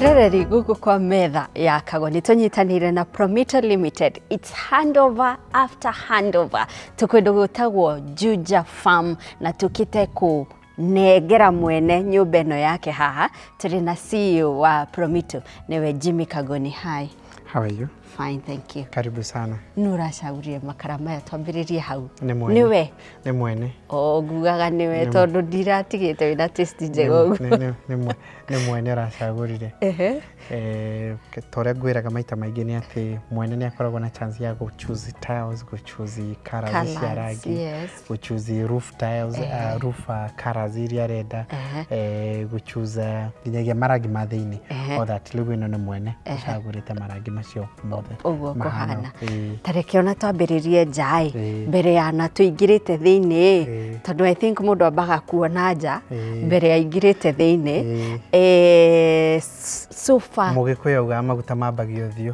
Mwiroreri guku kwa metha ya Kagoni tunyitanire na Promito Limited. It's handover after handover. Tukwenda gwitagwo Juja Farm na tukite ku negera mwene nyumba ĩno yake haha. Turi na CEO wa Promito niwe Jimmy Kagoni. Hi. How are you? Fine, thank you. Karibu sana. Nuracagũrire makara maya twambĩrĩrie hau. Nĩ mwene. Nĩwe? Nĩ mwene. O ngugaga nĩwe tondũ ndiratigĩte wĩna taste njega ũguo. Nĩ mwene ũracagũrire. Ta ũrĩa ngwĩraga maita maingĩ nĩ atĩ mwene nĩ akoragwo na chance ya gũ choose tiles, gũ choose colours cia rangi, gũ choose roof tiles, roof colours iria arenda, gũ choose nginyagia marangi ma thĩinĩ. All that. Rĩu ĩno nĩ mwene ũcagũrĩte marangi macio mothe. Ũguo kũhana. Ta reke ona twambĩrĩrie nja ĩ, mbere ya na tũingĩrĩte thĩinĩ, tondũ I think mũndũ ambaga kuona nja mbere ya aingĩrĩte thĩinĩ. Sofa. Mũgĩkũyũ augaga maguta mambagia ũthiũ.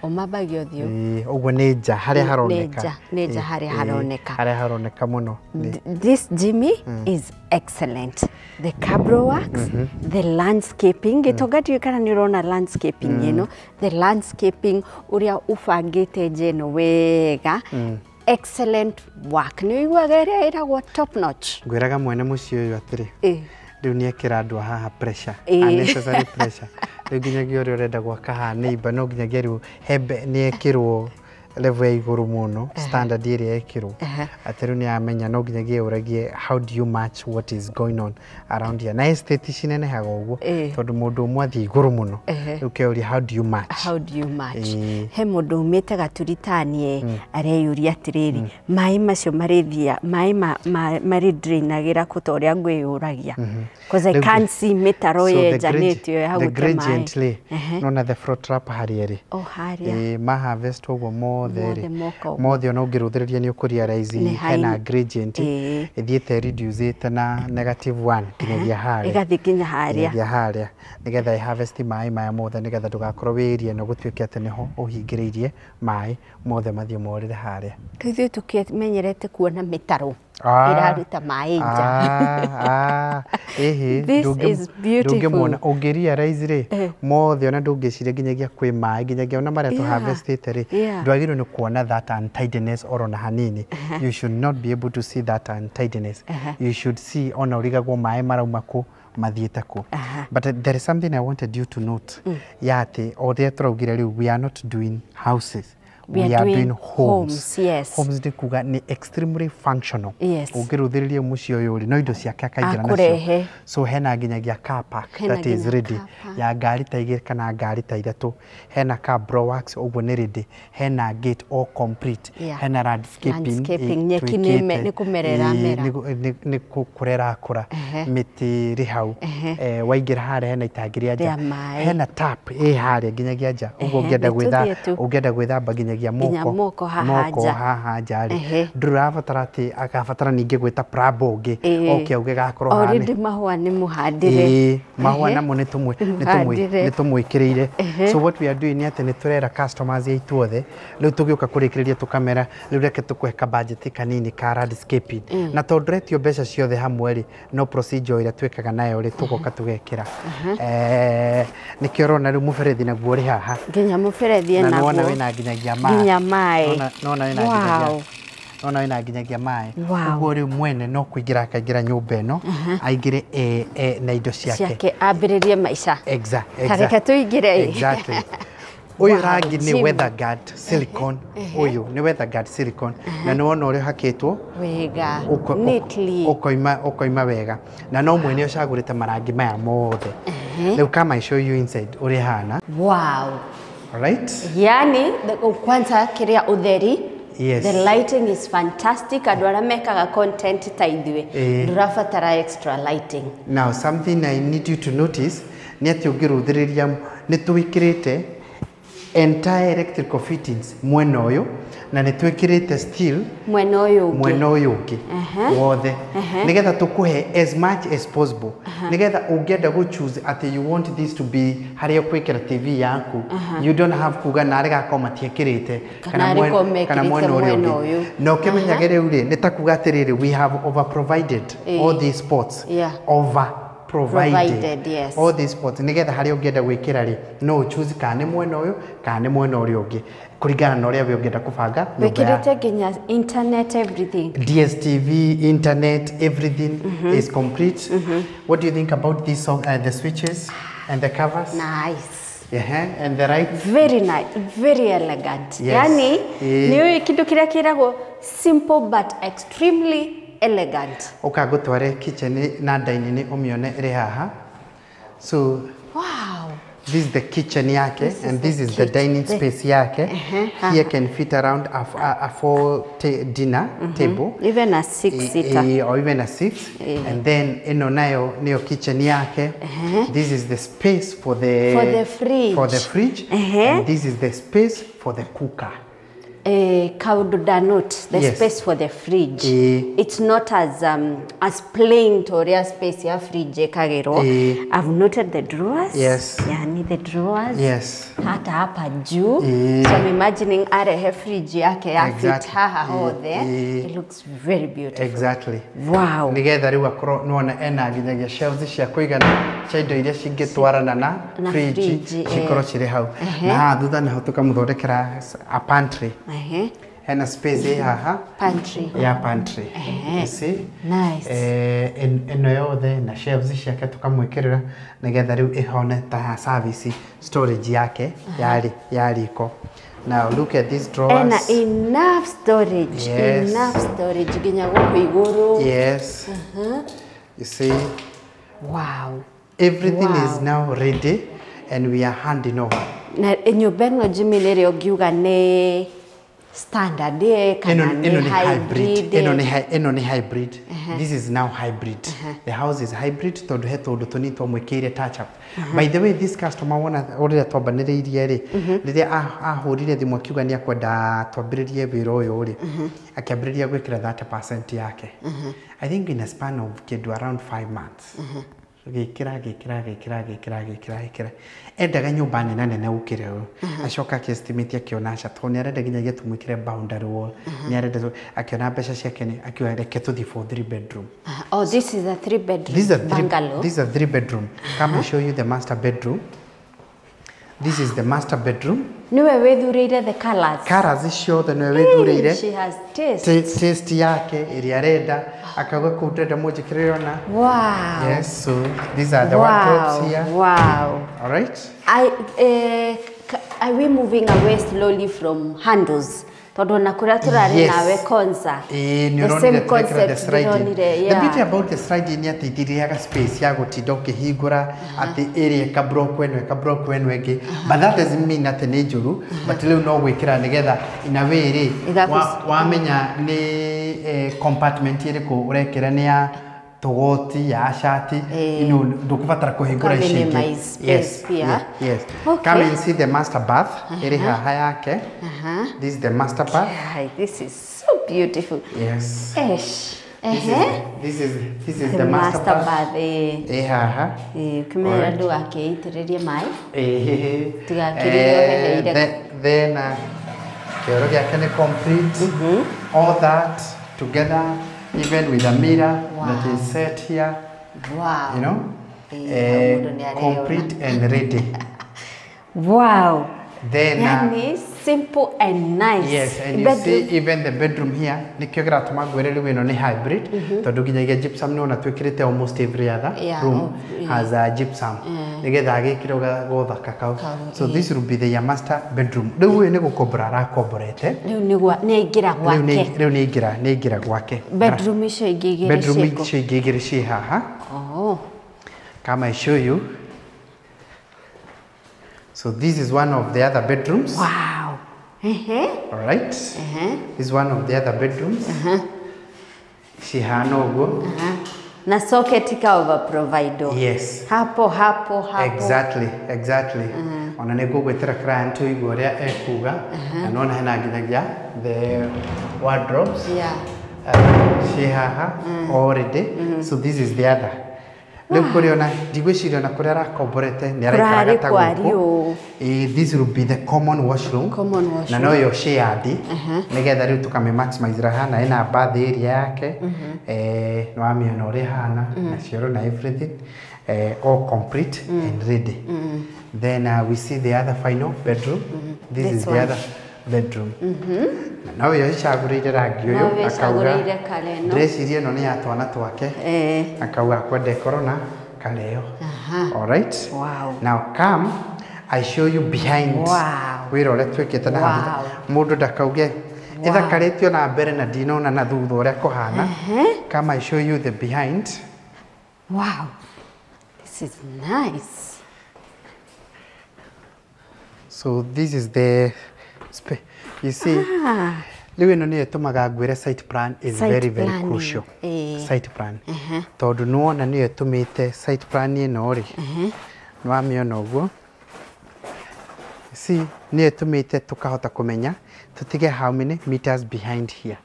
O mambagia ũthiũ. Ũguo nĩ nja harĩa haroneka. Nĩ nja harĩa haroneka. Harĩa haroneka mũno. This Jimmy is excellent. The cabro works, the landscaping. Gĩtonga ndiũĩ kana nĩ ũrona landscaping ĩno. The landscaping ũrĩa ũbangĩte nja ĩno wega. Excellent work. Nĩ ũiguaga ĩrĩa ĩragwo top notch. Ngwĩraga mwene mũciĩ ũyũ atĩrĩ, rĩu nĩ ekĩra andũ a haha pressure, unnecessary pressure. Rĩu nginyagia ũrĩa ũrenda gwaka haha neighbor no nginyagia rĩu hembe nĩ ekĩrwo level ya igũrũ mũno, standard ĩrĩa ĩkĩrwo. Atĩ rĩu nĩ amenya no nginyagia ũragie how do you match what is going on around here. Na estate cinenehaga ũguo tondũ mũndũ ũmwe athiĩ igũrũ mũno. Rĩu keuria how do you match? How do you match? He mũndũ umĩte gaturitani areyũria atĩrĩrĩ, maĩ macio marĩthia, maĩ marĩ drainagĩra kũ ta ũrĩa ngwĩyũragia. Because I can't see mĩtaro yenjanĩtio ya the gũte maĩ. Gradient rĩ, nona the floor trap harĩa ĩrĩ. O harĩa. Ma harvest ũguo mothe rĩ, Mothe mothe ona ũngĩrũthĩrĩria nĩ ũkũrealize hena gradient ĩthiĩte reduce na -1 nginyagia harĩa. Ĩgathiĩ nginya harĩa. Nginyagia harĩa nĩgetha ĩ harvest maĩ maya mothe nĩgetha ndũgakorwo wĩ area ĩno gũtuĩke atĩ nĩho ũhingĩrĩirie maĩ mothe mathiĩ morĩre harĩa. Ithuĩ tũkĩmenyerete kuona mĩtaro ĩraruta maĩ nja. Ĩhĩ, This is beautiful. Ndũngĩmona ũngĩ realize rĩ, mothe ona ndũngĩciria nginyagia kwĩ maĩ nginyagia ona marĩa tũ harvestĩte rĩ, ndwagĩrĩirwo nĩ kuona that untidiness oro na hanini. You should not be able to see that untidiness. You should see ona ũrigagwo maĩ marauma kũ mathiĩte kũ. But there is something I wanted you to note ya atĩ o ũrĩa tũraugire rĩu, we are not doing houses. We are doing homes. Yes. Homes nĩ kuga nĩ extremely functional. Yes. Ũngĩrũthĩrĩria mũciĩ ũyũ rĩ, no indo ciake akaingĩra nacio. So hena nginyagia car park that is ready ya ngari ta igĩrĩ kana ngari ta ithatũ. Hena car bro works ũguo nĩ ready. Hena gate all complete. Hena landscaping. Nyeki nĩ kũmera ĩramera. Nĩ kũra ĩrakũra. Mĩtĩ ĩrĩ hau. Waingĩra harĩa hena itangi rĩa nja. Hena tap ĩ harĩa nginyagia nja. Ũguo ũngĩenda gwĩthamba nginyagia moko haha nja rĩ, ndũrabatara atĩ agabatara ningĩ gwĩta plumber ũngĩ oke auge gakorwo haha. Already mahũa nĩ mũhandĩre. Mahũa namo nĩ tũmwĩkĩrĩire. So what we are doing nĩ atĩ nĩ tũrera customers aitũ othe rĩu tũgĩũka kũrĩkĩrĩria tũkamera rĩu reke tũkũhe ka budget kanini ka landscaping. Na tondũ ndũretio mbeca ciothe hamwe rĩ, no procedure ĩrĩa twĩkaga nayo rĩ, tũgoka tũgekĩra. Nĩkĩo ũrona rĩu mũberethi naguo ũrĩ haha. Nginya mũberethi naguo. Na nĩwona wĩna nginyagia maĩ. Nginya maĩ. Nona wĩna nginyagia maĩ. Ũguo rĩu mwene no kũingĩra akaingĩra nyũmba ĩno, aingĩre na indo ciake. Ciake ambĩrĩrie maica. Exactly. Ta reke tũingĩre. Exactly. Ũyũ rangi nĩ WeatherGuard silicone. Ũyũ nĩ WeatherGuard silicone. Na nĩ wona ũrĩa ũhakĩtwo wega. Neatly. Ũkoima wega. Na no mwene ũcagũrĩte marangi maya mothe. Rĩu come I show you inside ũrĩa hana. Wow. Right? Yani, kwanza kĩrĩa ũtheri. Yes. The lighting is fantastic. Andũ arĩa mekaga content ta ithuĩ, ndũrabatara extra lighting. Now, something I need you to notice nĩ atĩ ũngĩrũthĩrĩria nĩ tũĩkĩrĩte entire electrical fittings mwena ũyũ na nĩ twĩkĩrĩte steel mwena ũyũ ũngĩ, mwena ũyũ ũngĩ wothe, nĩgetha tũkũhe as much as possible, nĩgetha ũngĩenda gũ choose atĩ you want this to be harĩa ũkwĩkĩra TV yaku, you don't have kuga narĩ gakorwo matiĩkĩrĩte kana mwena ũrĩa ũngĩ. Na ũkĩmenyage rĩu rĩ, nĩ ta kuga atĩrĩrĩ, we have over provided all these spots, over provided. Yes. All these pots nigetha haria ungienda gwikira ri no choose kana ni mwena uyu kana ni mwena uria ungi kuringana na uria we ungienda kubanga. Wikirite nginya internet, everything. DSTV, internet, everything is complete. What do you think about this song, the switches and the covers? Nice. Yeah, and the lights. Very nice, very elegant. Yes. Yani ni kindu kiria kiragwo simple but extremely elegant. Ukagutware kitchen na dining umione iri haha. So wow, this is the kitchen yake, this and this is the dining space yake. Here can fit around a 4 dinner table, even a 6-seater or even a 6. And then ino nayo niyo kitchen yake. This is the space for the fridge. For the fridge. And this is the space for the cooker. Kaududanote, the yes. Space for the fridge. It's not as plain to area space ya fridge kagero. I've noted the drawers. Yes. Yani the drawers. Yes. Hata hapa juu. So I'm imagining arehe fridge yake ya fit haha hothe. It looks very beautiful. Exactly. Wow. Nigetha riu akorwo nona ena nginyagia shelves cia kuigana cia indo iria cingitwarana na fridge cikorwo ciri hau. Na haha thutha naho tukamuthondekera a pantry. And a space here, pantry. Yeah, pantry. You see? Nice. Eno yothe na shelves ciake tukamwikirira nigetha riu ihone ta service storage yake yari ya riko. Now look at these drawers. And enough storage. Yes. Enough storage ginya guku iguru. Yes. You see? Wow. Everything is now ready and we are handing over. Na nyumba ĩno Jimmy nĩrĩo ngiuga nĩ standard kana nĩ hybrid. Ĩno nĩ hybrid. This is now hybrid. The house is hybrid tondũ he tũndũ tũnini twamwĩkĩire touch up. By the way, this customer wona ũrĩa twambanĩrĩirie rĩ, rĩrĩa ahũrire thimũ akiuga nĩ akwenda twambĩrĩrie wĩra ũyũ rĩ, akĩambĩrĩria gwĩkĩra 30% yake. I think in a span of kĩndũ around 5 months. Gikira endaga nyumba nene nene gukira ũũ. Acoka akĩestimate akiona aca tondũ nĩ arenda nginyagia tũmwĩkĩre boundary wall, nĩ arenda akiona mbeca ciake nĩ akiuga reke tũthiĩ for 3 bedroom. Oh, this is a 3 bedroom bungalow. This is a 3 bedroom. Come and show you the master bedroom. This is the master bedroom. Niwe wĩthurĩire the colors. Colors icio othe niwe wĩthurĩire. She has taste. Taste yake ĩrĩa arenda. Akauga kũu ndĩrenda mũnjĩkĩrĩre ona. Wow. Yes, so these are the wardrobes here. Wow. All right. Are we moving away slowly from handles? Tondũ na kũrĩa tũrarĩ nawe konza. The same concept ndĩronire. The beauty about the sliding nĩ atĩ itirĩaga space ya gũtinda ũkĩhingũra atĩ ĩrĩa ĩka block ĩno ĩka block ĩno ĩngĩ. But that doesn't mean atĩ nĩ njũru, but rĩu no gwĩkĩra nĩgetha in a way rĩ wamenya nĩ compartment ĩrĩkũ ũrekĩra nĩ ya togoti ya shati, you know, ndũkũbatara kũhingũra ici ingĩ. Yes, yes. Come and see the master bath ĩrĩ haha yake. This is the master bath. Yeah, this is so beautiful. Yes. Esh. This is the master bath. Ĩ haha. Kĩmera ndũgakĩitĩrĩrie maĩ. Tigakĩrĩrio heheire. Then kĩoro gĩake nĩ complete. All that together, even with a mirror that is set here. Wow. You know, complete and ready. Wow. Then yani, simple and nice. Yes, and you see even the bedroom here, nikio kiratuma ngwire riu ino ni hybrid, tondu nginyagia gypsum ni ona twikirite almost every other room has a gypsum. Nigetha agikire gothaka kau. So this will be the master bedroom. Riu uyu ni gukombora arakomborete. Riu ni aingira gwake. Riu ni aingira gwake. Bedroom icio ingi igiri. Bedroom icio ingi igiri ci haha. Oh. Come I show you. So this is one of the other bedrooms. Wow. All right. This is one of the other bedrooms. Cihana ũguo. Na socket ika over provide. Yes. Hapo hapo hapo. Exactly, exactly. Ona nĩ ngũgwĩtĩra client ũigue ũrĩa ekuga. Na nona hena nginyagia the wardrobes. Yeah. Ci haha already. So this is the other. Rĩu kũrĩ ona ndigwĩciria ona kũrĩa arakomborete nĩ araikaraga ta gũkũ. This will be the common washroom. Common washroom. Na no yo shared. Nĩgetha rĩu tũkame maximize raha na ĩna bath area yake. Nĩ wamĩona ũrĩa ĩhana na cioro na everything. All complete and ready. Then we see the other final bedroom. This This is one. The other bedroom. Na nowe icagũrĩire rangi ũyũ. Nowe Akauga ĩcagũrĩire colour ĩno. Ndĩreciria ĩno nĩ ya twana twake. Akauga akwenda ĩkorwo na colour ĩyo. Alright. Wow. Now come I show you behind. Wow. Wĩra ũrĩa twĩkĩte na Wow. haha mũndũ ndakauge ĩthakarĩtio na mbere na ndinona na thutha ũrĩa kũhana. Come I show you the behind. Wow. This is nice. So this is the you see, rĩu ĩno nĩyo ĩtũmaga ngwĩre site plan is Site very very planning. Crucial. Site plan, tondũ nĩwona nĩyo ĩtũmĩte site plan ĩno rĩ, nĩwamĩona ũguo, see, nĩyo ĩtũmĩte tũkahota kũmenya tũtige how many meters behind here,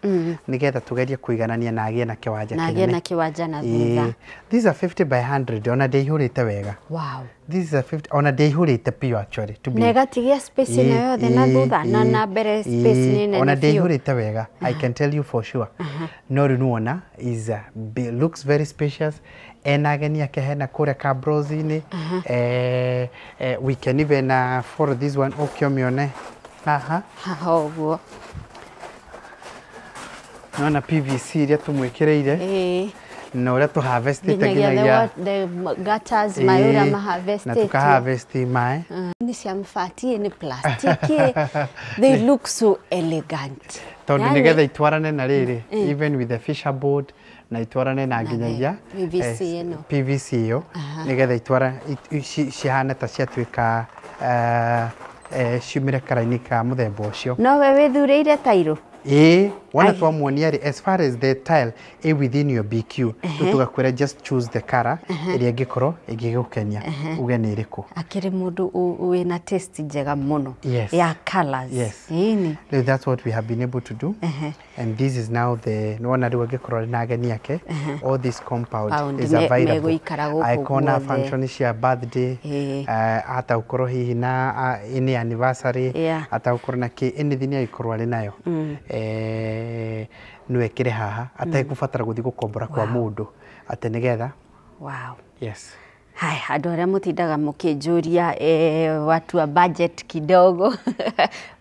nĩgetha tũgerie kũiganania na agĩe na kĩwanja Na agĩe kĩnene. Na kĩwanja na thutha. Ĩĩ. These are 50 by 100, ona ndĩihũrĩte wega. This is a 50, ona ndĩihũrĩte biũ actually to be Na ĩgatigia space ĩno yothe na thutha na mbere space nĩ nene ona biũ. ndĩihũrĩte wega, I can tell you for sure. No rĩu nĩwona is a, looks very spacious. Ena ageni ake hena kũrĩa kabrosi-inĩ. We can even follow this one, ũke ũmĩone haha. Haha ũguo. Nĩwona PVC iria tũmwĩkĩrĩire na ũrĩa tũharvestĩte Nginyagia the, nginyagia the gutters, maĩ ũrĩa na maharvestĩtwo. Tũkaharvest maĩ. Nĩ cia mabati, nĩ plastiki. They look so elegant. Tondũ Yani, nĩgetha itwarane na rĩrĩ, even with the fisher board, na itwarane na nginyagia PVC ĩno. PVC ĩyo, nĩgetha itwara cihane ta ciatuĩka ciumĩre karaini ka mũthemba ũcio. Nowe wĩthurĩire tairo? Ĩĩ, wona Ai. Twamuonia rĩ, as far as the tile ĩ within your BQ, rĩu tũgakwĩra just choose the color ĩrĩa ĩngĩkorwo ĩngĩgũkenia, uge nĩ ĩrĩkũ. Akĩrĩ mũndũ wĩna taste njega mũno Yes. ya colours. Yes. Ĩni. Rĩu that's what we have been able to do. And this is now the, nĩwona rĩu angĩkorwo arĩ na ageni ake, all this compound Pound is available. megũikara gũkũ Angĩkorwo na guothe. function cia birthday, ata gũkorwo hihi na any anniversary, ata gũkorwo na kĩ, anything angĩkorwo arĩ nayo, no ekĩre haha ategũbatara gũthiĩ gũkombora kwa mũndũ atĩ nĩgetha. Wow. Yes. Haya, andũ arĩa mũtindaga mũkĩnjũria watu wa budget kidogo,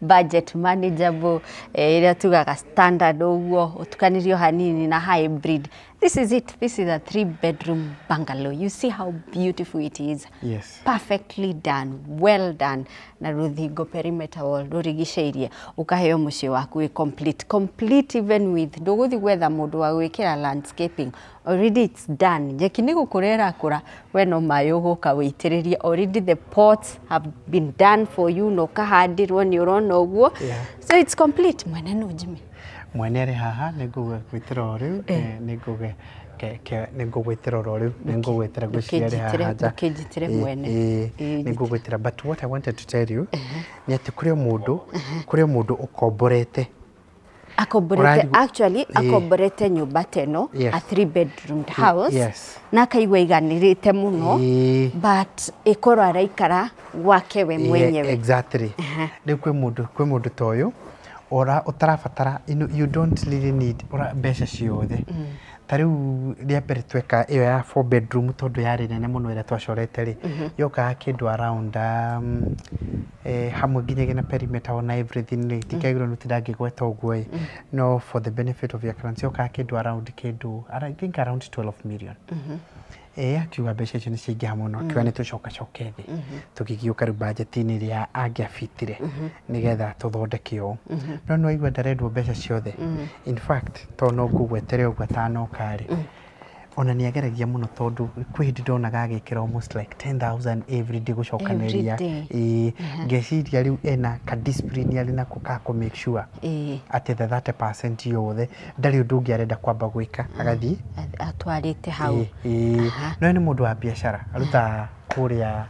budget manageable, ĩrĩa tugaga standard ũguo ũtukanĩrio hanini na hybrid, this is it. This is a 3 bedroom bungalow. You see how beautiful it is? Yes. Perfectly done, well done. Na rũthingo, perimeter wall rũrigicĩirie, ũkaheo mũciĩ waku wĩ complete, complete even with ndũgũthiĩ gwetha mũndũ wa gwĩkĩra landscaping. Already it's done. Nyeki nĩ gũkũra ĩrakũra, we no maĩ ũgũka wĩitĩrĩrie. Already the pots have been done for you na ũkahandĩrwo, nĩ ũrona ũguo? Yeah. So it's complete. Mwene no Jimmy? Mwene arĩ haha, nĩ ngũgwĩtĩra o rĩu, nĩ ngũgwĩtĩra oro rĩu, nĩ ngũgwĩtĩra, ngwĩciria arĩ haha nja. Ndũkĩnjĩtĩre mwene. Nĩ ngũgwĩtĩra, but what I wanted to tell you nĩ atĩ kũrĩ o mũndũ ũkomborete. Akomborete. Actually, akomborete nyũmba ta ĩno, a 3 bedroom house, na akaigua iganĩrĩte mũno, but ĩkorwo araikara gwake we mwenyewe. Exactly. Rĩu kwĩ mũndũ ta ũyũ ora ũtarabatara, you don't really need ora mbeca ciothe. Ta rĩu rĩa mbere tweka ĩyo ya 4 bedroom, tondũ yarĩ nene mũno ĩrĩa twacorete rĩ, yokaga kĩndũ around hamwe nginyagia na perimeter ona everything rĩ, ndikagĩrwo nĩ ũtinda ngĩgweta ũguo ĩ, no for the benefit of your clients, yokaga kĩndũ around kĩndũ I think around 12 million. Akiuga mbeca icio nĩ ciaingĩha mũno, akiuga nĩ tũcokacoke thĩ, tũgĩgĩũka rĩu budget-inĩ ĩrĩa angĩabitire nĩgetha tũthondeke ũũ, no nĩ waigua ndarendwo mbeca ciothe. In fact, to no ngũgwetere ũguo atanoka rĩ, ona nĩ ageragia mũno, tondũ kwĩ hĩndĩ ndonaga agĩkĩra almost like 10,000 every day gũcokanĩrĩria. Every day. Ĩĩ, ngeciria rĩu ena ka discipline arĩ nako ka kũ make sure atĩ the 30% yothe ndarĩ ũndũ ũngĩ arenda kwamba gwĩka, agathiĩ Atwarĩte hau. Ĩĩ. No nĩ mũndũ wa biacara, arutaga kũrĩa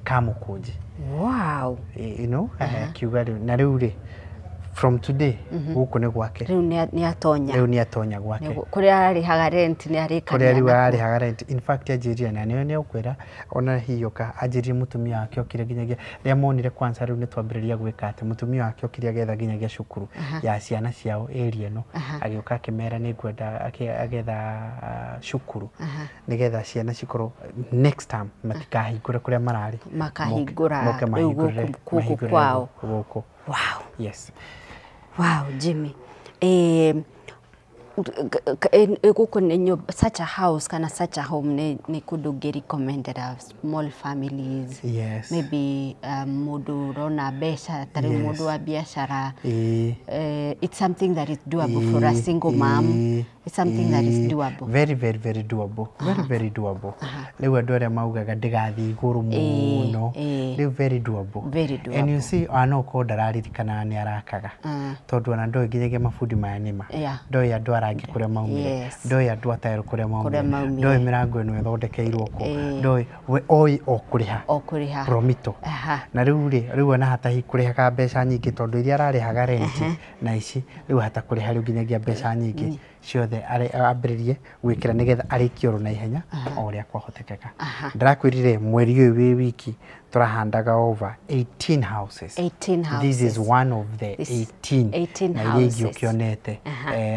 Kamũkũnji. Akiuga rĩu na rĩu rĩ, From today gũkũ nĩ gwake. Rĩu nĩ atonya. Rĩu nĩ atonya gwake. Kũrĩa ararĩhaga rent nĩ arĩkania. Kũrĩa rĩu ararĩhaga rent. In fact anjĩrire na nĩwe nĩ ũkwĩra ona hihi oka anjĩrire mũtumia wake okire nginyagia rĩrĩa monire kwanza rĩu nĩ twambĩrĩria gwĩka atĩ mũtumia wake okire agetha nginyagia cukuru ya ciana ciao area ĩno, agĩũka akĩmera nĩ ngwenda agetha cukuru nĩgetha ciana cikorwo next time matikahingũre kũrĩa mararĩ, makahingũra rĩu gũkũ kwao gũkũ. Wow. Yes. Wow, Jimmy. Gũkũ nĩ nyũmba, such a house kana such a home nĩ kũndũ ũngĩ-recommended small families. Yes. Maybe mũndũ ũrona mbeca tarĩ mũndũ wa biacara. It's something that is doable for a single mom. It's something that is doable. Very, very, very doable. Very, very doable. Rĩu andũ arĩa maugaga ndĩgathiĩ igũrũ mũno. Rĩu very doable. Very doable. And you see, no ũkorwo ndararirikana nĩ arakaga. Tondũ ona ndoĩ nginyagia mabundi maya nĩma. Ndoĩ andũ arangi kũrĩa maumire. Ndoĩ andũ a tairo kũrĩa maumire. Ndoĩ mĩrango ĩno ĩthondekeirwo kũ. Ndoĩ we oĩ o kũrĩha. O kũrĩha. Promito. Na rĩu rĩ, rĩu ona hatahi kũrĩhaga mbeca nyingĩ tondũ iria ararĩhaga rent na ici rĩu hata kũrĩha rĩu nginyagia mbeca nyingĩ ciothe ambĩrĩrie gwĩkĩra nĩgetha arĩkie oro na ihenya o ũrĩa kwahotekeka. Ndĩrakwĩrire mweri ũyũ wĩ wiki tũrahandaga over 18 houses. 18 houses. This is one of the 18. Na iria ingĩ ũkĩonete.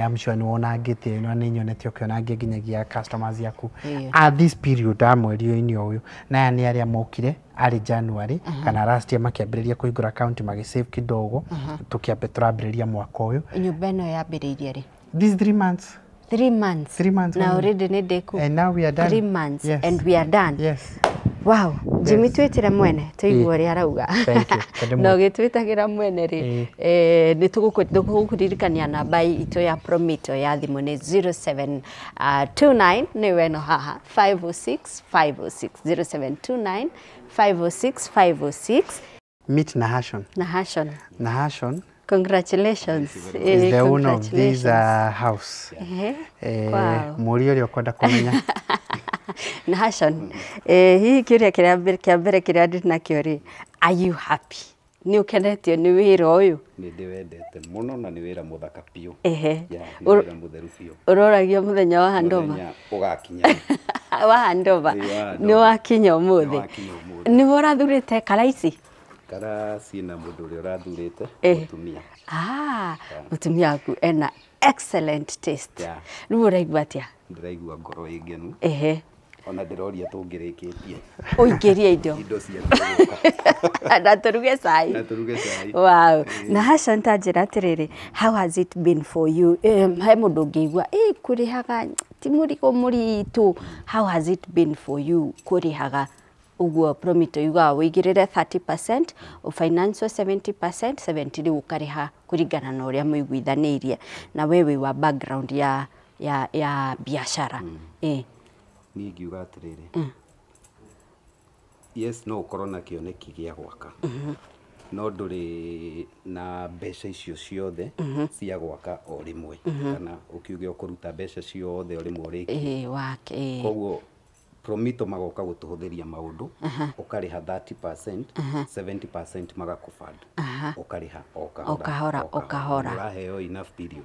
I'm sure nĩ wonangĩte na nĩ nyonete ũkĩonangia nginyagia customers yaku. At this period ya mweri-inĩ ũyũ, na aya nĩ arĩa mokire arĩ January kana last year makĩambĩrĩria kũhingũra account magĩsave kidogo, tũkĩambe tũrambĩrĩria mwaka ũyũ. Nyũmba ĩno yambĩrĩirie rĩ? These 3 months. 3 months. 3 months. Now already nĩ ndĩku. And now we are done. 3 months. Yes. And we are done. Yes. Wow. Jimmy twĩtĩre mwene tũigue ũrĩa arauga. Thank you. Na ũgĩtwĩtagĩra mwene rĩ, nĩ tũgũkũririkania namba itũ ya Promito ya thimũ nĩ 0729 nĩwe ĩno haha 506 506 0729 506 506. Meet Nahashon. Nahashon. Nahashon. Congratulations. Is the owner of this house. Wow. Mũriũ ũrĩa ũkwenda kũmenya. Nahashon, hihi kĩũria kĩa mbere kĩrĩa ndĩ nakĩo rĩ, are you happy? Nĩ ũkenetio nĩ wĩra ũyũ? Nĩ ndĩwendete mũno na nĩ wĩra mũthaka biũ. Ehe. Nĩ wĩra mũtheru biũ. Ũroragia mũthenya wa handover? Mũthenya ũgakinya. Wa handover. Nĩ wakinya ũmũthĩ. Nĩwe ũrathurĩte kara ici? Kara ciĩna mũndũ ũrĩa ũrathurĩte, mũtumia. Mũtumia waku ena excellent taste. Rĩu ũraigua atĩa? Ndĩraigua ngoro ĩ ngenu. Ehe. Ona ndĩroria tũngĩrĩkĩtie. Ũingĩrie indo. Indo cia kũruga. Na tũruge cai. Na tũruge cai. Wow. Nahashon, ta njĩra atĩrĩrĩ, how has it been for you? He mũndũ ũngĩigua, kũrĩhaga ti mũrigo mũritũ. How has it been for you kũrĩhaga ũguo Promito yugaga wĩigĩrĩre 30%, ũfinance 70%, 70 rĩu ũkarĩha kũringana na ũrĩa mũiguithanĩirie. Na we wĩ wa background ya biacara. Niĩ ngiuga atĩrĩrĩ, yes, no ũkorwo na kĩoneki gĩa gwaka, no ndũrĩ na mbeca icio ciothe cia gwaka o rĩmwe, kana ũkiuge ũkũruta mbeca ciothe o rĩmwe ũrĩkie. Koguo Promito magoka gũtũhũthĩria maũndũ, ũkarĩha 30%, 70% magakũfund, ũkarĩha o kahora o kahora, ũraheo enough period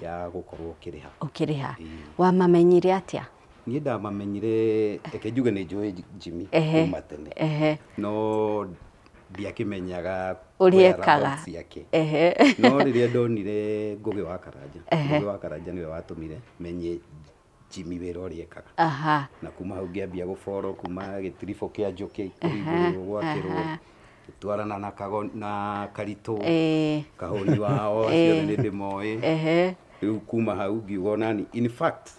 ya gũkorwo ũkĩrĩha. Ũkĩrĩha. Wamamenyire atĩa? Niĩ ndamamenyire, reke njuge nĩ njũĩ Jimmy kuma tene, no ndiakĩmenyaga ũrĩa ekaga ciake. No rĩrĩa ndonire Ngũgĩ wa Karanja, Ngũgĩ wa Karanja nĩwe watũmire menye Jimmy wĩra ũrĩa ekaga. Na kuma hau ngĩambia gũboro kuma gĩtiribũ kĩa njũkĩ kũhingũrwo gwakĩrwo, twarana na na Karitũ, Kahũni wao acio othe nĩ ndĩmoĩ. Rĩu kuma hau ngiuga onani, in fact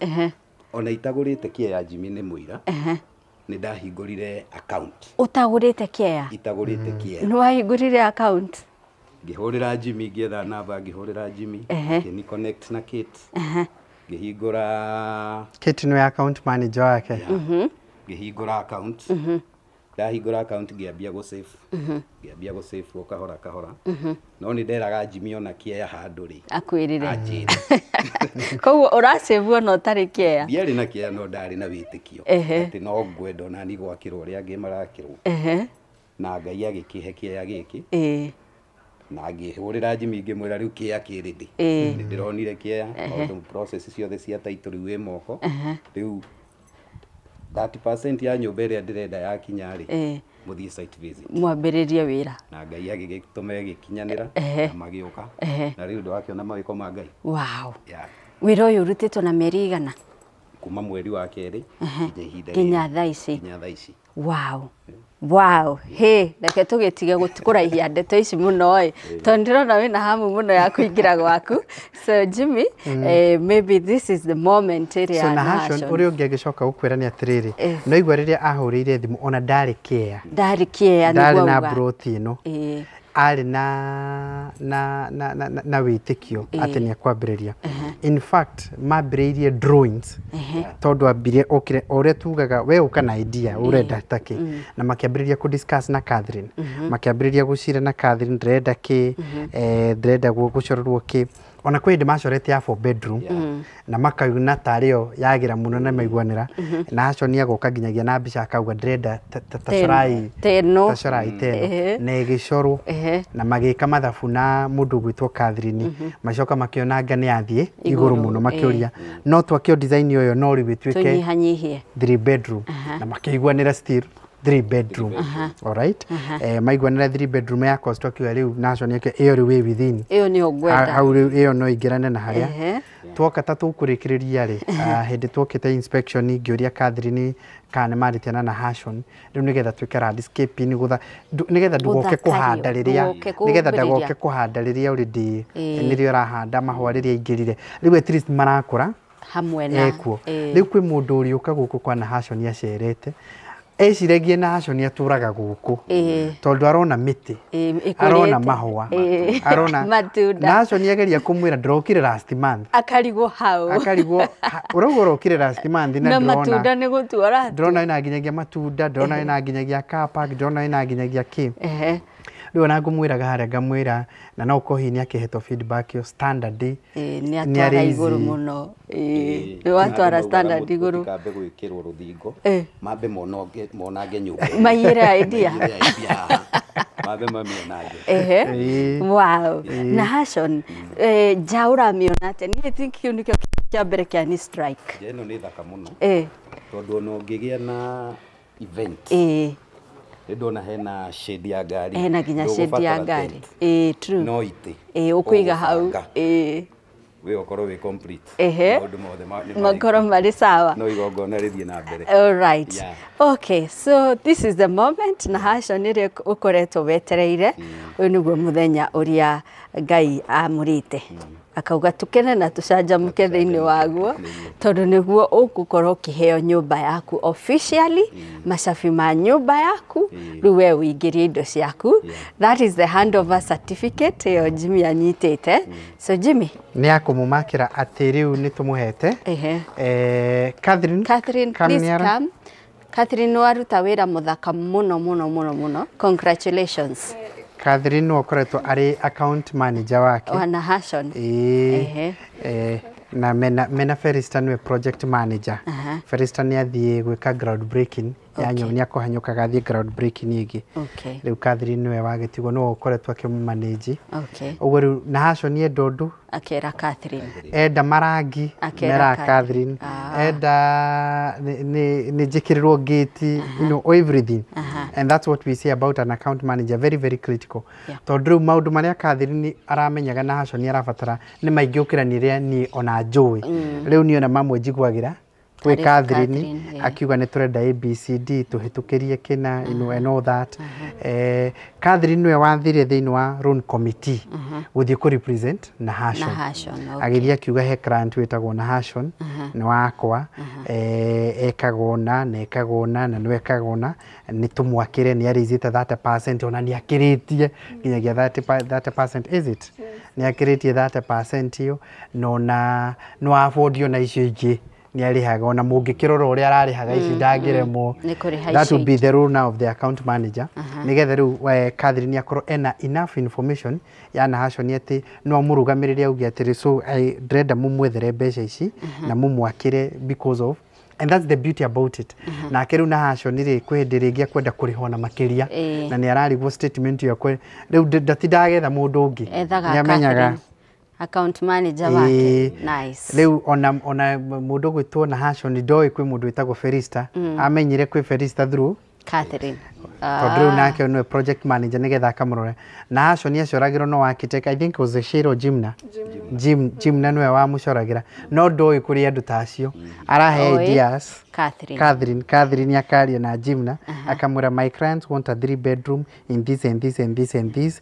ona itagũrĩte kĩea Jimmy nĩ mũira, nĩ ndahingũrire account. Ũtagũrĩte kĩea? Itagũrĩte kĩea. Nĩ wahingũrire account? Ngĩhũrĩra Jimmy, ngĩetha namba, ngĩhũrĩra Jimmy, akĩni connect na Kate. Ngĩhingũra Kate nĩwe account manager wake. Ngĩhingũra account. Ndahingũra account ngĩambia gũ save. Ngĩambia gũ save o kahora kahora. No nĩ nderaga Jimmy ona kĩea handũ rĩ, akwĩrĩre. Anjĩre. Koguo ũrasave ona ũtarĩ kĩea? Ndiarĩ na kĩea no ndarĩ na wĩtĩkio atĩ no ngwenda ona ni gwakĩrwo ũrĩa angĩ marakĩrwo. Na Ngai agĩkĩhe kĩea gĩkĩ. Na ngĩhũrĩra Jimmy ngĩmwĩra rĩu kĩea kĩ ready. Nĩ ndĩronire kĩea tondũ process ciothe cia title rĩu ĩ moko. Rĩu 30% ya nyũmba ĩrĩa ndĩrenda yakinya rĩ, mũthiĩ site visit. Mwambĩrĩrie wĩra. Na Ngai agĩgĩtũma ĩgĩkinyanĩra na magĩũka. Na rĩu ndwakĩona mawĩko ma Ngai. Wow. Yeah. Wĩra ũyũ ũrutĩtwo na mĩeri igana? Kuma mweri wa kerĩ nginya ihinda nginya thaa ici. Nginya thaa ici. Wow. Wow. Hey, reke tũgĩtige kũraihia ndeto ici mũno ĩ, tondũ ndĩrona wĩna hamu mũno ya kũingĩra gwaku. So Jimmy, maybe this is the moment ĩrĩa so na Hashon ũrĩa ũngĩ angĩcoka gũkwĩra nĩ atĩrĩrĩ, no igua rĩrĩa ahũrĩire thimũ ona ndarĩ kĩea. Ndarĩ kĩea nĩguo ndarĩ na broti ĩno. Arĩ na wĩtĩkio atĩ nĩ akwambĩrĩria. In fact mambĩrĩirie drawings tondũ ambirie okire o ũrĩa tugaga we ũka na idea ũrenda ta kĩ, na makĩambĩrĩria kũ discuss na Catherine, makĩambĩrĩria gũcira na Catherine ndĩrenda kĩ, ndĩrenda gũcorerwo kĩ. Ona kwĩ hĩndĩ macorete ya 4 bedroom na makauna tarĩ yo yagĩra mũno na maiguanĩra, na Hashon agoka nginyagia na mbica akauga ndĩrenda ta corai teno ta corai teno na ĩgĩcorwo na magĩka mathabu na mũndũ ũgwĩtwo Catherine, macoka makĩona anga nĩ athiĩ igũrũ mũno, makĩũria no twakĩo design ũyũ no rĩu ĩtuĩke tũnyihanyihie 3 bedroom, na makĩiguanĩra still 3 bedroom. All right. Maiguanĩra 3 bedroom ya cost akiuga rĩu Nashon yake ĩyo rĩu ĩ within ĩyo nĩyo ngwenda hau rĩu ĩyo no ingĩrane na harĩa twoka ta tũkũrĩkĩrĩria rĩ, hĩndĩ twokĩte inspection ngĩũria Catherine kana nĩ marĩtiana na Hashon rĩu nĩgetha twĩke landscaping nĩgetha ndũgoke kũhanda rĩrĩa nĩgetha ndagoke kũhanda rĩrĩa already nĩrĩo ũrahanda mahũa rĩrĩa aingĩrire rĩu at least marakũra hamwe na ekuo. Rĩu kwĩ mũndũ ũrĩũka gũkũ kwa Nahashon acerete eciragie Nahashon atũraga gũkũ tondũ arona mĩtĩ, arona mahũa, arona matunda. Nahashon ageria kũmwĩra ndĩrokire last month, akarigwo hau, akarigwo ũrauga ũrokire last month na ndĩrona matunda nĩ gũtua ndĩrona ĩna nginyagia matunda, ndĩrona ĩna nginyagia car park, ndĩrona ĩna nginyagia kĩ. Rĩu ona ngũmwĩraga harĩa ngamwĩra na no ũkorwo hihi nĩakĩhetwo feedback ĩyo standard nĩ atwara igũrũ mũno, nĩ watwara standard igũrũ, kambe gwĩkĩrwo rũthingo mambe monange nyũmba maiyĩre idea mambe mamĩonange. Wow. Na Hashon nja ũramĩona atĩa? Niĩ think kĩu nĩkĩo kĩa mbere kĩa ni strike. Nja ĩno nĩ thaka mũno tondũ ona ũngĩgĩa na event ndona hena shade ya ngari, hena nginya shade ya ngari, true, no ite ũkũiga hau, we ũkorwo wĩ complete, maũndũ mothe makorwo marĩ sawa, no igongona rĩthiĩ na mbere. All right. Okay, so this is the moment na Hashon ĩrĩa ũkoretwo wetereire. Ũyũ nĩguo mũthenya ũrĩa Ngai amũrĩte akauga tukene na tũcanjamũke thĩinĩ waguo, tondũ nĩguo ũgũkorwo ũkĩheo nyũmba yaku officially, macabi ma nyũmba yaku, rĩu we ũingĩrie indo ciaku. That is the handover certificate ĩyo Jimmy anyitĩte. So Jimmy nĩ akũmũmakĩra atĩ rĩu nĩ tũmũhete. Catherine, Catherine, please come. Catherine nĩ waruta wĩra mũthaka mũno mũno mũno mũno. Congratulations. Catherine no akoretwo arĩ account manager wake wana Hashon. Na mena Ferista nĩwe project manager. Ferista nĩ athiĩ gwĩka ground breaking ya nyũmba, nĩ akũhanyũkaga athiĩ ground breaking ĩngĩ. Rĩu Catherine nĩwe wagĩtigwo, nĩwe ũkoretwo akĩmũmanage. Ũguo rĩu na Hashon enda ũndũ akera Catherine, enda marangi mera Catherine, enda nĩ njĩkĩrĩrwo gate, you know, everything. And that's what we say about an account manager, very very critical. Tondũ rĩu maũndũ marĩa Catherine aramenyaga na Hashon arabatara nĩ maingĩ gũkĩra rĩrĩa niĩ ona njũĩ. Rĩu niĩ ona mamwe njiguagĩra kwĩ Catherine akiuga nĩ tũrenda ABCD tũhĩtũkĩrie kĩna, you know, and all that. Catherine nĩwe wathire thĩinĩ wa loan committee gũthiĩ kũ represent na Hashon. Agĩthiĩ akiuga he client wĩtagwo na Hashon nĩ wakwa, ekaga ũna na ekaga ũna na nĩwe ekaga ũna, nĩ tũmwakĩre, nĩ arĩizĩte 30% ona nĩ akĩrĩtie nginyagia 30%, is it? Nĩ akĩrĩtie 30% ĩyo, na ona no afford ona icio ingĩ nĩ arĩhaga, ona mũngĩkĩrora ũrĩa ararĩhaga ici ndangĩremwo. That would be the role now of the account manager. Nĩgetha rĩu Catherine akorwo ena enough information ya Nahashon atĩ no amũrũgamĩrĩre auge atĩrĩ, so ndĩrenda mũmwethere mbeca ici na mũmwakĩre because of And that's the beauty about it. Nake rĩu Nahashon rĩ, kwĩ hĩndĩ rĩngĩ akwenda kũrĩhwo na makĩria, na nĩ ararigwo statement ĩyo rĩu ndatindaga mũndũ ũngĩ. Ethaga nĩ amenyaga Catherine, account manager wake. Nice. Rĩu ona mũndũ ũgwĩtwo Nahashon ndoĩ kwĩ mũndũ wĩtagwo Felista, amenyire kwĩ Felista through Catherine. Tondũ rĩu nake nĩwe project manager, nĩgetha akamũrora. Nahashon acoragĩrwo no architect, I think it was Shiro Jimna. Jimna nĩwe wamũcoragĩra, no ndoĩ kũrĩ andũ ta acio arahe Oĩ. ideas. Catherine. Catherine akaria na Jimna, akamwĩra, "My clients want a three bedroom in this and this and this and this,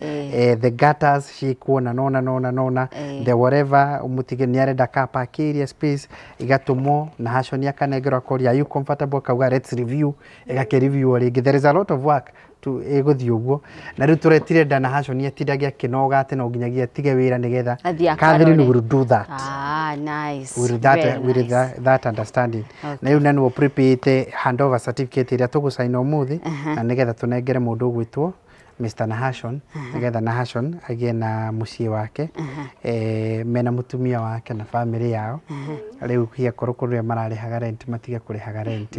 the gutters cikuona nona nona nona, the whatever, umutige nĩ arenda car park area space." Igatũmwo na Hashon akanengerwo, akoria, "Are you comfortable?" Akauga, "Let's review." Ĩgakĩ review rĩngĩ. There is a lot of work tu ĩgũthiĩ ũguo, na rĩu tũretirenda na Hashon atindage akĩnoga atĩ no nginyagia atige wĩra nĩgetha Athiĩ Catherine akarore. will do that. Ah, nice. With that, Very with nice. that understanding. Na rĩu na nĩguo prepare handover certificate ĩrĩa tũgũcaina ũmũthĩ, na nĩgetha tũnengere mũndũ ũgwĩtwo Mr. Nahashon, nĩgetha Nahashon agĩe na mũciĩ wake, mena mũtumia wake na family yao. Rĩu hiakorwo kũrĩa mararĩhaga rent, matige kũrĩhaga rent,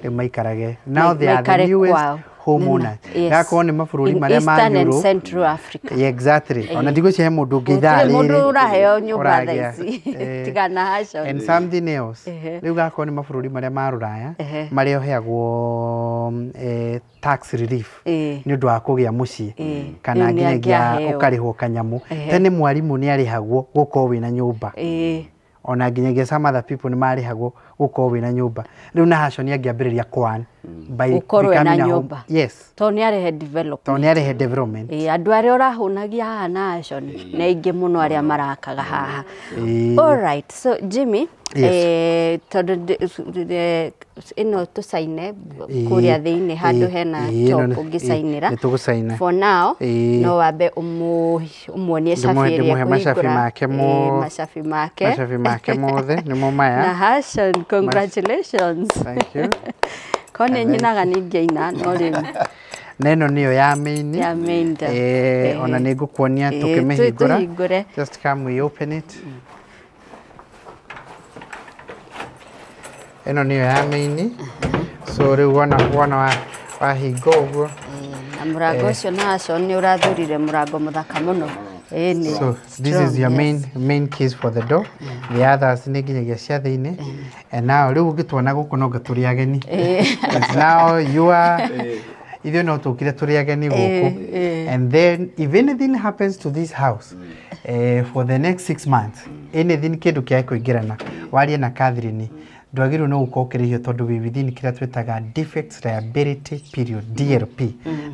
rĩu maikarage now they are the Maikare newest kwao. homeowners. Yes. Gakorwo nĩ mabũrũri In marĩa ma Eastern and Europe. Central Africa. Yeah, exactly. Ona ndigwĩciria he mũndũ ũngĩ ithaa Gũtirĩ mũndũ rĩrĩ ũraheo nyũmba thaa ũragĩa. ici tiga Nahashon. And something else, rĩu gakorwo nĩ mabũrũri marĩa ma rũraya, marĩa ũheagwo tax relief nĩ ũndũ wa kũgĩa mũciĩ, kana Rĩu nĩ nginyagia angĩaheo. ũkarĩhwo kanyamũ. Tene mwarimũ nĩ arĩhagwo gũkorwo wĩna nyũmba, ona nginyagia some other people nĩ marĩhagwo gũkorwo wĩna nyũmba. Rĩu Nahashon angĩambĩrĩria kwan by Gũkorwo ena becoming a home- nyũmba. Yes. Tondũ nĩ arehe development. Tondũ nĩ arehe development. Ĩĩ, andũ arĩa ũrahũnagia haha Nahashon nĩ aingĩ mũno arĩa marakaga haha. Alright, so Jimmy, Yes. Tondũ ĩno tũcaine kũrĩa thĩinĩ handũ hena ĩno top ũngĩcainĩra. Nĩ tũgũcaina. For now, no wambe ũmuonie cabi ĩrĩa Ndĩmũhe macabi ekũhingũra. make Macabi make. Macabi make mothe nĩmo maya. Nahashon, congratulations. Thank you. Ko nĩ nyinaga ningĩina no rĩu Na ĩno nĩyo ya main. Ya main door. Ona nĩ ngũkuonia tũkĩmĩhingũra. Tũhingũre. Just come, we open it. Ĩno nĩyo ya main. So rĩu wona wahinga ũguo. Na mũrango ũcio, Nahashon, nĩ ũrathurire mũrango mũthaka mũno. Ĩni. So this is your main keys for the door. The others nĩ nginyagia cia thĩinĩ. And now rĩu ũngĩtuona gũkũ no nga tũrĩ ageni. It's now you are ithuĩ no tũkire tũrĩ ageni gũkũ. And then if anything happens to this house, for the next 6 months, anything, kĩndũ kĩa kũingĩrana, warie na Catherine, ndwagĩrĩirwo nĩ gũkorwo ũkĩrĩhio tondũ wĩ within kĩrĩa twĩtaga defects liability period, DLP.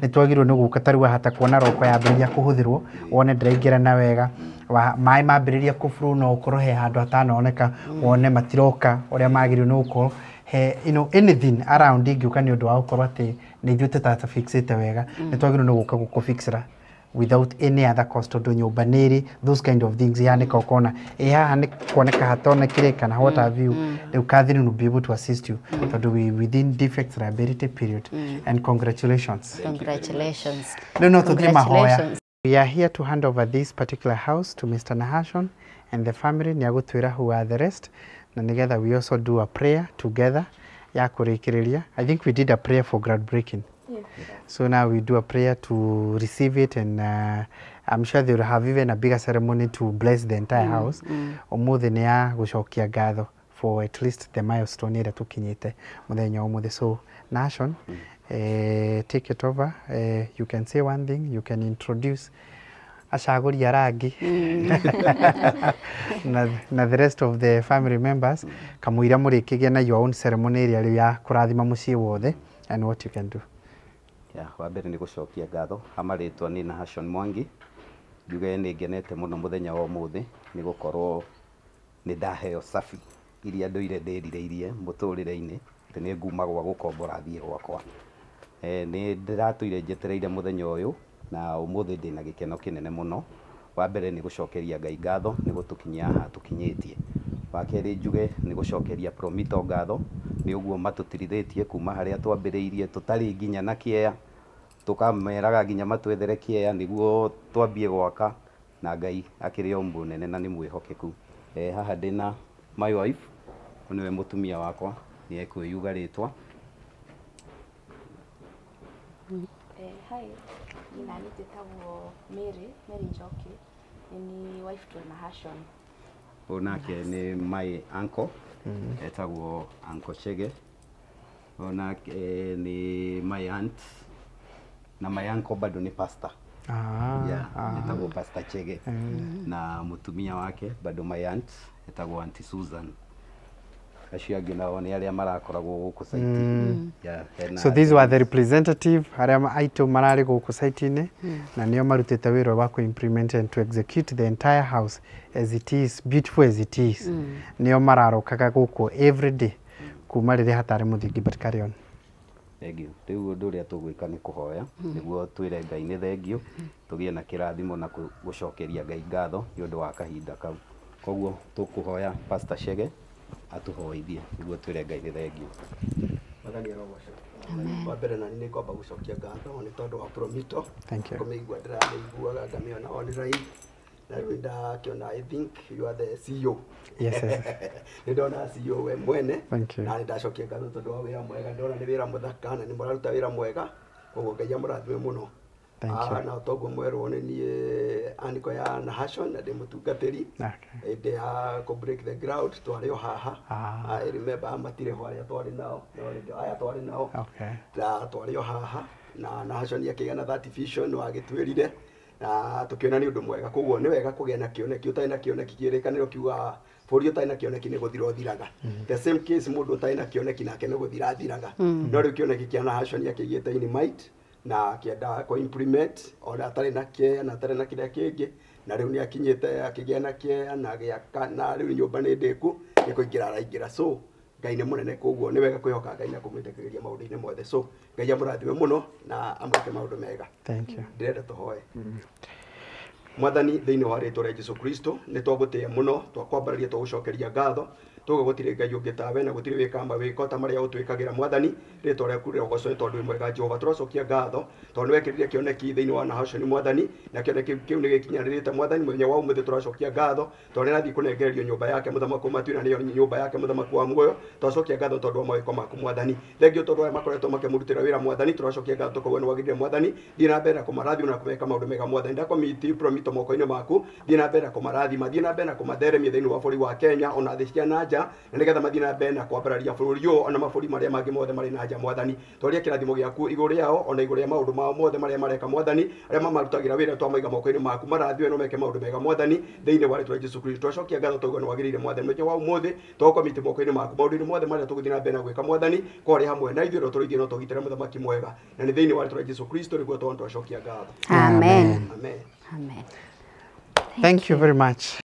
Nĩ twagĩrĩirwo nĩ gũka tarĩu wahata kuona roko yambĩrĩria kũhũthĩrwo, wone ndĩraingĩrana wega, maĩ mambĩrĩria kũburu, no ũkorwo he handũ hatanoneka, wone matiroka ũrĩa magĩrĩirwo nĩ gũkorwo he, anything around ingĩũka nĩ ũndũ wa gũkorwo atĩ nĩ ithuĩ tũtatafixĩte wega, nĩ twagĩrĩirwo nĩ gũka gũkũfixĩra without any other cost, tondũ nyũmba nĩ ĩrĩ those kind of things ihanĩka, ũkona ĩ haha nĩ kuoneka hatonekire kana what have you. Rĩu Catherine will be able to assist you tondũ we within defects liability period. And congratulations. Congratulations. Rĩu no tũthiĩ mahoya. Congratulations. We are here to hand over this particular house to Mr. Nahashon and the family. Nĩ agũtwĩra who are the rest, na nĩgetha we also do a prayer together ya kũrĩkĩrĩria. I think we did a prayer for groundbreaking. So now we do a prayer to receive it, and I'm sure they will have even a bigger ceremony to bless the entire house. Ũmũthĩ nĩ ya gũcokia ngatho for at least the milestone ĩrĩa tũkinyĩte mũthenya wa ũmũthĩ. So Nahashon, take it over. You can say one thing, you can introduce acagũri arangi na the rest of the family members, kamũira mũrĩkĩgĩa na your own ceremony ĩrĩa rĩu ya kũrathima mũciĩ wothe and what you can do. Ya, wa mbere nĩ gũcokia ngatho hamarĩtwa nĩ Nahashon Mwangi. Njuge nĩ ngenete mũno mũthenya wa ũmũthĩ nĩ gũkorwo nĩ ndaheo cabi iria ndũire ndĩrirĩirie mũtũrĩre-inĩ, atĩ nĩ nguma gwa gũkombora thiĩ gwakwa. Nĩ ndĩratũire njetereire mũthenya ũyũ, na ũmũthĩ ndĩna gĩkeno kĩnene mũno. Wa mbere nĩ gũcokeria Ngai ngatho nĩ gũtũkinyia haha tũkinyĩtie. Wa kerĩ njuge nĩ gũcokeria Promito ngatho nĩ ũguo matũtirithĩtie kuma harĩa twambĩrĩirie tũtarĩ nginya na kĩea, tũkameraga nginya matwethere kĩea nĩguo twambie gwaka, na Ngai akĩrĩ o mũnene na nĩ mwĩhokeku. Haha ndĩna my wife, ũyũ nĩwe mũtumia wakwa. Nĩ ekwĩyuga rĩtwa. Hi, nina njĩtagwo Mary, Mary Njoki. Ni wife to Nahashon. Ũyũ nake nĩ my uncle, etagwo Uncle Chege. Ũyũ nake nĩ my aunt, na my uncle bado nĩ pastor. Yeah, etagwo Pastor Chege. Na mũtumia wake bado my aunt etagwo Auntie Susan. Acio angĩ nao nĩ arĩa marakoragwo gũkũ site. Yeah, hena So these were the representative arĩa aitũ mararĩ gũkũ site-inĩ, na nĩo marutĩte wĩra wa kũ-implement and to execute the entire house as it is, beautiful as it is. Nĩo mararokaga gũkũ every day kuma rĩrĩa hatarĩ mũthingi, but carry on. Thengiũ. Rĩu ũndũ ũrĩa tũgwĩka nĩ kũhoya nĩguo twĩre Ngai nĩ thengiũ, tũgĩe na kĩrathimo na gũcokeria Ngai ngatho nĩ ũndũ wa kahinda kau. Koguo tũkũhoya Pastor Chege atũhoithie nĩguo twĩre Ngai nĩ thengiũ. Mwathani arogocwo. Wa mbere nani nĩ ngwamba gũcokia ngatho nĩ tondũ wa Promito. Thank you. Kũmĩigua ndĩramĩiguaga ngamĩona online, na rĩu ndakĩona, I think you are the CEO. Yes. Nĩ ndona CEO we mwene. Thank you. Na nĩ ndacokia ngatho tondũ wa wĩra mwega, ndona nĩ wĩra mũthaka na nĩ mũraruta wĩra mwega, koguo Ngai amũrathime mũno. Thank you. Na toguo mwerwo nĩ niĩ aniko ya Nahashon na ndĩ mũtungatĩri. Hĩndĩ ya kũ break the ground twarĩ o haha. I remember matirĩ ho arĩa twarĩ nao, no rĩngĩ aya twarĩ nao. Na twarĩ o haha na Nahashon akĩgĩa na that vision wagĩtwĩrire na tũkĩona nĩ ũndũ mwega. Koguo nĩ wega kũgĩa na kĩoneki. Ũtarĩ na kĩoneki, kĩrĩkanĩro kiugaga bũrũri ũtarĩ na kĩoneki nĩ gũthira ũthiraga. The same case, mũndũ ũtarĩ na kĩoneki nake nĩ gũthira athiraga. No rĩu kĩoneki kĩa Nahashon akĩigĩte in mind na akĩenda kũ implement ona atarĩ na kĩea na atarĩ na kĩrĩa kĩngĩ, na rĩu nĩ akinyĩte akĩgĩa na kĩea na agĩaka, na rĩu nyũmba nĩ ndĩku, nĩ kũingĩra araingĩra. So Ngai nĩ mũnene, koguo nĩ wega kwĩhoka Ngai na kũmwĩtĩkĩria maũndũ-inĩ mothe. So Ngai amũrathime mũno na amwĩke maũndũ mega. Thank you. Ndĩrenda tũhoe. Mwathani, thĩinĩ wa rĩtwa rĩa Jesu Kristo, nĩ twagũtĩĩa mũno, twakwambararia, twagũcokeria ngatho, tuga gũtirĩ Ngai ũngĩ tawe na gũtirĩ wĩkaga mawĩko ta marĩa ũtwĩkagĩra. Mwathani, rĩtwa rĩaku rĩrogocwo nĩ tondũ wĩ mwega. Jehova, tũracokia ngatho tondũ nĩ wekĩrire kĩoneki thĩinĩ wa Nahashon, Mwathani, na kĩoneki kĩu nĩ gĩkinyanĩrĩte. Mwathani, mũthenya wa ũmũthĩ tũracokia ngatho tondũ nĩ arathiĩ kũnengererio nyũmba yake mũthamaki wa matu, na nĩyo nyũmba yake mũthamaki wa muoyo. Twacokia ngatho tondũ wa mawĩko maku, Mwathani. Thengiũ tondũ aya makoretwo makĩmũrutĩra wĩra. Mwathani, tũracokia ngatho tũkauga nĩ wagĩrĩire. Mwathani, thiĩ na mbere na kũmarathima na kũmeka maũndũ mega. Mwathani, ndakomiti Promito moko-inĩ maku, thiĩ na mbere na kũmarathima, thiĩ na mbere na kũmatheremia thĩinĩ wa bũrũri wa Kenya ona thĩ cia na nja, na nĩgetha mathiĩ na mbere na kwambararia bũrũri ũyũ ona mabũrũri marĩa mangĩ mothe marĩ na nja. Mwathani, twaria kĩrathimo gĩaku igũrũ rĩao ona igũrũ rĩa maũndũ mao mothe marĩa mareka. Mwathani, arĩa mamarutagĩra wĩra twamaiga moko-inĩ maku, marathime no meke maũndũ mega. Mwathani, thĩinĩ wa rĩtwa rĩa Jesu Kristo, twacokia ngatho tauga nĩ wagĩrĩire. Mwathani, mũthenya wa ũmũthĩ twakomiti moko-inĩ maku, maũndũ-inĩ mothe marĩa tũgũthiĩ na mbere na gwĩka, Mwathani, kwarĩ hamwe na ithuĩ, no tũrĩithie no tũgitĩre, mũthamaki mwega, na nĩ thĩinĩ wa rĩtwa rĩa Jesu Kristo nĩguo twana twacokia ngatho. Amen. Amen. Amen. Thank you very much.